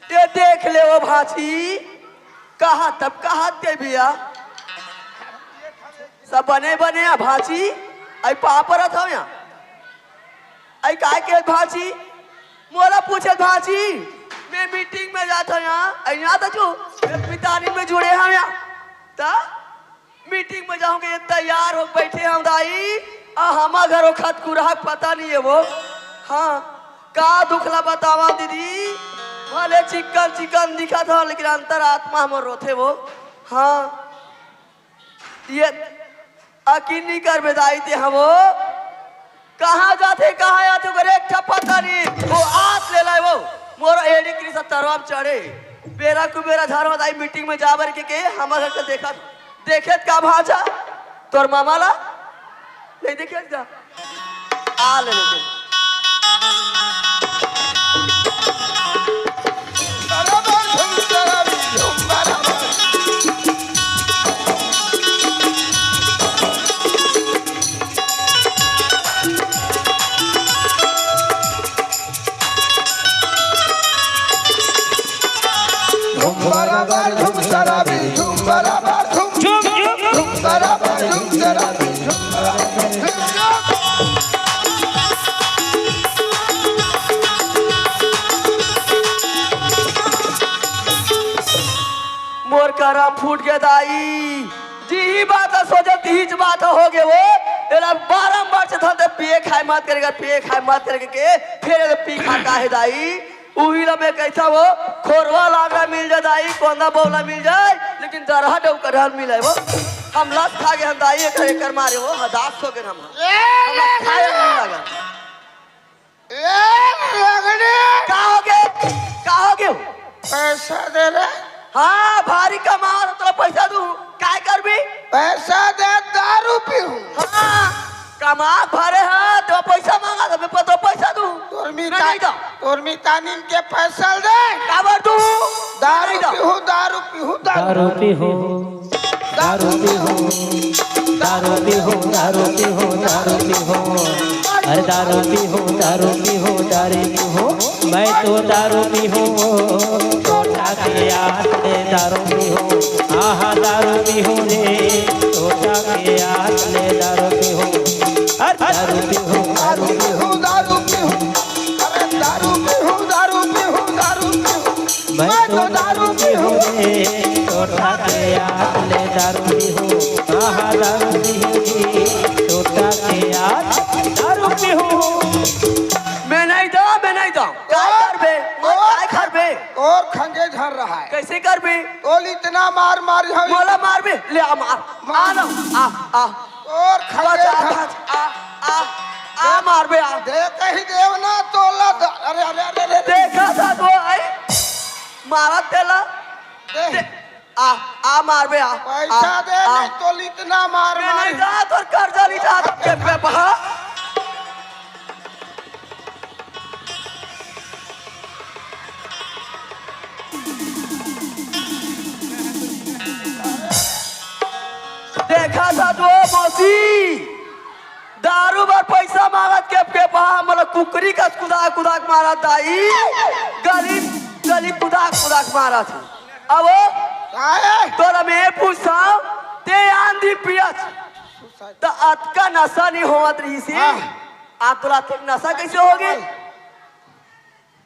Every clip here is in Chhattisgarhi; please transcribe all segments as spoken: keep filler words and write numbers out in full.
ये देख ले वो भांची, कहा तब कहा दे भैया, सब बने बने आ भांची, आई पाँव परत हव या, आई काय के भांची, मोला पूछे भांची, मैं मीटिंग में जात हव या, आई यहाँ तो जो मितानी में जुड़े हव या, त मीटिंग में जाहूं के तैयार हो बैठे हव दाई, आ हमा घरो खतकुरहा के पता नहीं हे वो। हाँ, का दुख ला बतावा दीदी, भले चिकन चिकन दिखत हव, लेकिन अंतरात्मा हमर रोथे वो। हाँ, ये अकिन नहीं करबे दाई ते हव वो। कहाँ जाथे, कहाँ आथे, ओकर एक ठा पता नहीं। वो आत ले लाए वो। मोर एड़ी कृषि तरवा म चढ़े। बेरा कुबेरा धरम दाई मीटिंग में जाबर के, के हमर घर के देखत, देखेत का भांचा? तोर मामा ला? नहीं देखेत का? आ ले लेते। झुम बराबर झुम सराबी, झुम बराबर झुम, झुम, झुम। झुम बराबर झुम सराबी, झुम बराबर झुम, झुम। मोर करम फूट गे दाई, जिही बात ह सोचे तिहीच बात ह होगे वो। एला बारंबार चेतावत हंव, पिए खाए मत करे कर, पिए खाए मत करे के, फेर एला पी खा का हे दाई। उही ला मैं कहिथंव वो, खोरवा लांगड़ा मिल जाए दाई, कोंदा बौला मिल जाए, लेकिन दरहा डउका डहर मिले वो। हम लस खा गे हन दाई, एकर, एकर मारे वो हदास हो गे हम। ए, हम खाए नहीं लगा। ए, लगड़े। का हो गे? का हो गे? पैसा दे रे। हाँ, भारी कमावत हंव, तोला पैसा दूं। काय करबी? पैसा दे, दारू पीहूं। हाँ, कमा भरे हंव, त पैसा मांगत हस, मैं तोला पैसा दूं। तोर मिता-, नहीं, नहीं दो। तोर मितानिन के पैसा दे। काबर दूं? दारू नहीं दो। पीहूं, दारू पीहूं, दारू। दारू पीहूं। दारू पीहूं, दारू पीहूं, दारू पीहूं, दारू पीहूं। अरे दारू पीहूं, दारू पीहूं, दारू पीहूं। मैं तो दारू पीहूं, टोटा के आत ले दारू पीहूं। आहा, दारू पीहूं रे, टोटा के आत ले दारू पीहूं। अरे दारू पीहूं, दारू पीहूं, दारू पीहूं। अरे दारू पीहूं, दारू पीहूं, दारू पीहूं। मैं तो दारू पीहूं रे, टोटा के आत ले दारू पीहूं। आहा, दारू पीहूं जी, टोटा के आत दारू पीहूं। मैं नहीं दो, मैं नहीं दो। काय करबे? मैं काय करबे? और खंगे झर रहा है। कैसे करबे? तोल इतना मार मारी हम। मोला मारबे? ले आ मार। मार। आ ना, आ, आ। और खंगे बचा, झर। बच, आ, आ, आ मारबे, आ। दे कही देव ना तोला द-, अरे, अरे, अरे, अरे, अरे। देखा था तो आई। मारा तेला। दे। दे। आ, आ मारबे, आ, पैसा आ, दे, आ। नहीं तो इतना मार मैं मार। नहीं जा, तोर कर्जा नहीं जा, तब के पे बहा। देखा था तो मौसी। दारू बर पैसा मांगत के, के पहा मोला कुकरी कस कुदाक कुदाक मारत दाई, गली गली कुदाक कुदाक मारत हे। अब काहे? तोला मैं पूछथंव, ते आंधी पियत त अतका नशा नहीं होवत रहिस हे। हाँ। आ तोला अतका नशा कैसे होगे?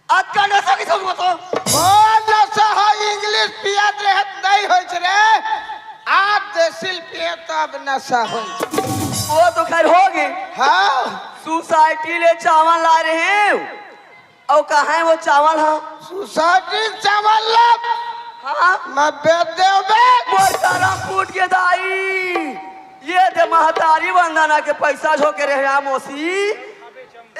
अतका नशा कइसे होगे बता? ओ नशा ह, English पियत रहे त नहीं होइस रे। आज देसी ल पिए तब नशा होइस। वो तो खैर होगे। हाँ। Society ले चावल लाय रहेंव। अउ कहाँ हे वो चावल ह? Society चावल ला। हाँ। मैं बेच देंव बे। मोर करम फूट गे दाई। ये दे महतारी वंदना के पैसा झोंके रहे आ मौसी।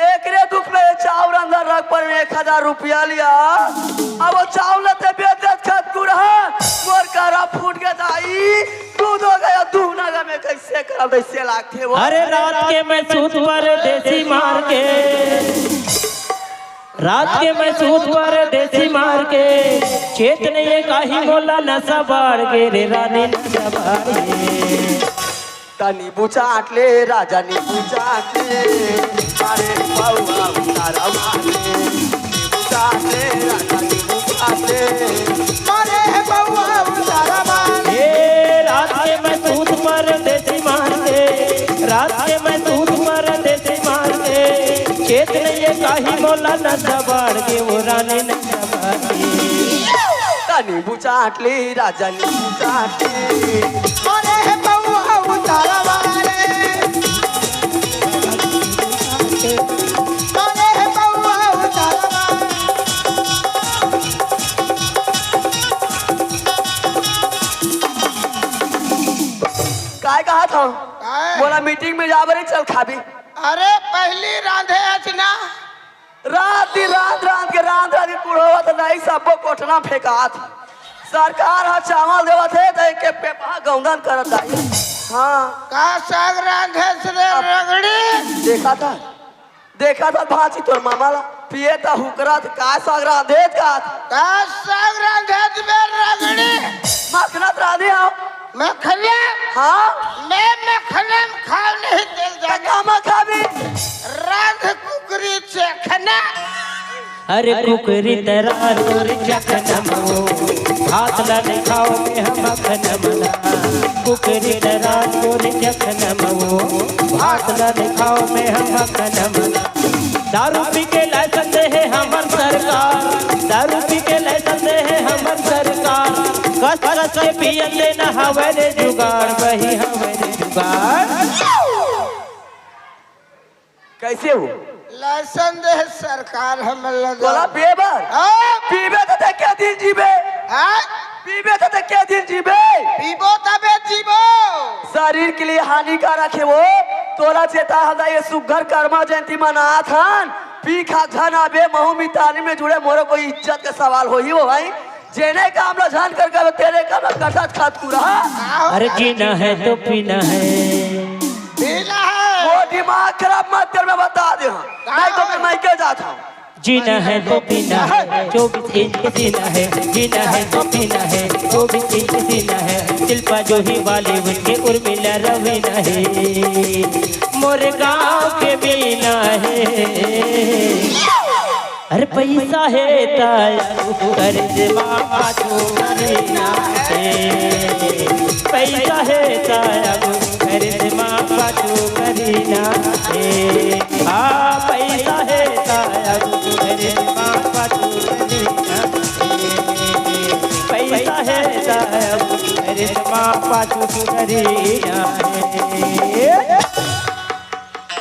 एकरे दुख में ये चाउर अंदर रख पर में एक हजार रुपया लिया। अब वो चाउर लते बेच देत खत कुरहा, मोर करा फूट गे दाई, दूध हो गया दूहना गा में कैसे करब, ऐसे लागथे वो। अरे रात के मैं सूत परदेसी मार के, रात के मैं सूत परदेसी मार के, चेत नहीं हे काहे मोला नशा बाढ़ गे रे रानी नशा बाढ़ गे। त नींबू चाट ले राजा, नींबू चाट ले, अरे पौवा उतारा मार ले। नींबू चाट ले राजा, नींबू चाट ले, नंदा बाढ़ के वो रानी नंदा बाढ़ के। तनी बुचाटली राजा नी बुचाटली। अरे हे बउआ उतारा वाले। अरे हे बउआ उतारा वाले। काय कहा था? काय? बोला मीटिंग में जा बरे चल खाबी। अरे पहली रांधे अच ना। रात दिन रांध रांध के रांध रांध के कुड़ोवत नहीं, सबो कोठना फेंकात। सरकार ह चावल देवत हे त एके पेपहा गौंदन करत दाई। हाँ। का साग रांधे से रे रगड़ी? देखा था, देखा था भांची तोर मामा ला, पिए त हुकरा त का साग रांधे का? का साग रांधे बे रगड़ी? मखना त रांधे हो। मखना? हाँ। मैं मखना में खाव नहीं तेल त जाने। का मखा भी? रांध कुकरी चखना। अरे कुकरी तरा तोर चखनमो, भात ला नहीं खाओ में हम मखनमना। कुकरी तरा तोर चखनमो, भात ला नहीं खाओ में हम मखनमना। दारू पी के लाइसेंस दे हे हमर सरकार, दारू पी के लाइसेंस दे हे हमर सरकार। कस कस के पियन देना हवे रे जुगाड़, वही हवे रे जुगाड़। कैसे हो? लाइसेंस दे सरकार हमन ला। तोला पिए बर? हाँ। पीबे त ते के दिन जीबे? हाँ? पीबे त ते के दिन जीबे? पीबो तबे जीबो। शरीर के लिए हानिकारक हे वो। तोला चेता हदा ये सुग्घर कर्मा जयंती मनात हन। पी खा झन आबे, महू मितानी में जुड़े मोरो कोई इज्जत के सवाल होही वो भाई। जेने काम ला झन कर करबे, तेने काम ला कटत खात कुड़ा। अरे जीना है तो पीना है। पीना है। वो दिमाग खराब मत कर, मैं बता दे हूँ। नहीं तो मैं मायके जात हूँ। जीना है तो पीना है, चौबीस इंच सीना है। जीना है तो पीना है, चौबीस इंच सीना है। शिल्पा जूही बॉलीवुड के उर्मिला रवीना है। मोरे गाँव के मीना है। अरे पैसा हे त करिश्मा पाछू करीना हे। पैसा हे त करिश्मा पाछू करीना हे। हाँ, पैसा हे त करिश्मा पाछू करीना हे। पैसा हे त करिश्मा पाछू करीना हे।